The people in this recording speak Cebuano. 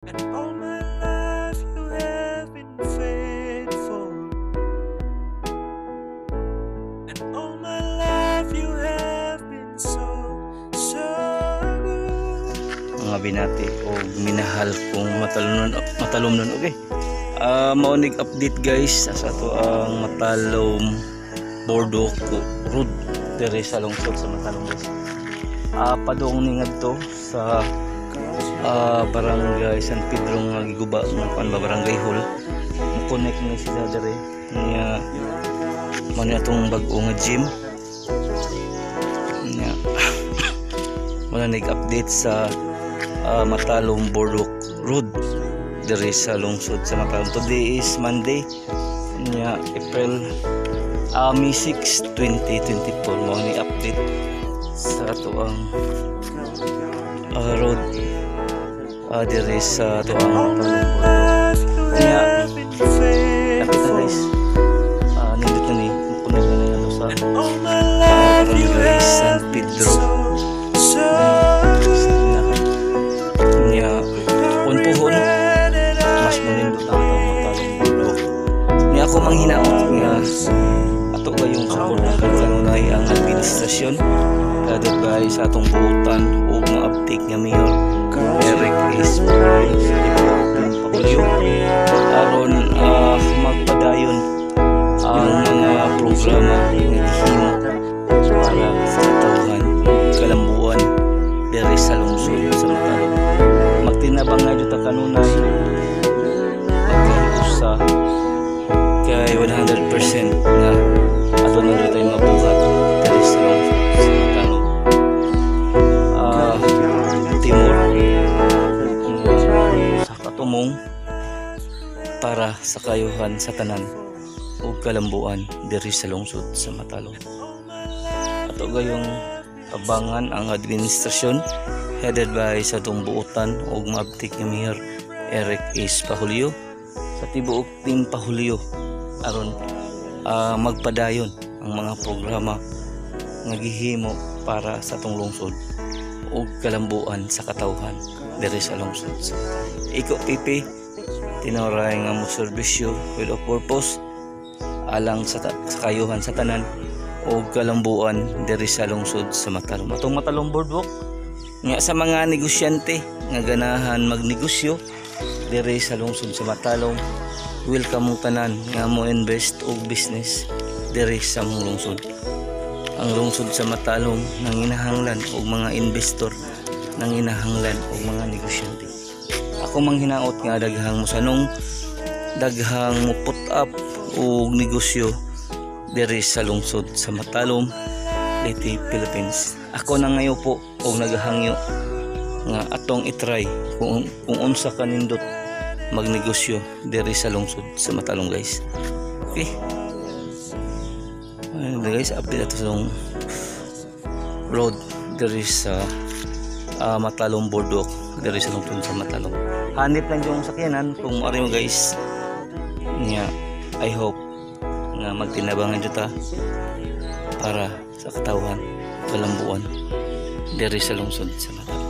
And all my life you have been faithful. And all my life you have been so, so good. Mga binati o minahal kong matalumnon matalumnon, okay. Mao nig update, guys, sa ato ang Matalom Boardwalk Road diri sa lungsod sa Matalom, guys. Padung ni ngadto sa Barangay San Pedro nga giguba nga kuan ba, barangay hall. Mo connect ni sila diri niya. Mao ni atong bag-o nga gym niya. Wala nag-update sa Matalom Boardwalk Road diri sa lungsod sa Matalom. Today is Monday niya, April May 6, 2024. Mao ni update sa ato ang road diri sa ato ang All my Matalom Boardwalk. Life you Niya, have been kapit na, faithful. Guys. Nindot na ni, connect na ni ato sa All my life you Barangay San have been Pedro. So, so good. Niya, kung puhon, mas munindot ang atong Matalom Boardwalk. Niya, ako manghinaot nga ato gayong suportahan kanunay ang administrasyon headed by sa atong buutan ug maabtik nga Mayor Eric S. Pahulyo aron magpadayon ang mga programa nga gihimo para sa katawhan, kalambuan diri sa lungsod sa Matalom. Magtinabang nga ta kanunay, magkahiusa kay 100% nga ato na tayo mabuhat diri sa lungsod sa Matalom. Timur sa katumong para sa kayuhan sa tanan ug kalambuan diri sa lungsod sa Matalom. Ato gayong tabangan ang administrasyon headed by sa atong buutan ug maabtik nga Mayor Eric S. Pahulyo sa tibuok Team Pahulyo aron magpadayon ang mga programa nga gihimo para sa atong lungsod ug kalambuan sa katawhan diri sa lungsod sa Matalom. Iko PP tinuray nga mo serbisyo with a purpose alang sa kayuhan sa tanan o kalambuan diri sa lungsod sa Matalom. Atong Matalom Boardwalk nga sa mga negosyante nga ganahan magnegosyo diri sa lungsod sa Matalom, welcome mo tanan nga mo invest og business diri sa mong lungsod. Ang lungsod sa Matalom nanginahanglan og mga investor, nanginahanglan og mga negosyante. Ako manghinaot nga daghang mosanong, daghang mo put up og negosyo diri sa lungsod sa Matalom, Leyte, Philippines. Ako na ngayon po og nagahangyo nga atong itry kung unsa kanindot magnegosyo diri sa lungsod sa Matalom, guys. Okay. Ayun, guys, update ato sa road diri sa Matalom Boardwalk diri sa lungsod sa Matalom. Hanip lang yung sakyanan kung maari mo, guys. Niya, I hope nga magtinabangan jud ta para sa katawhan, kalambuan diri sa lungsod sa Matalom.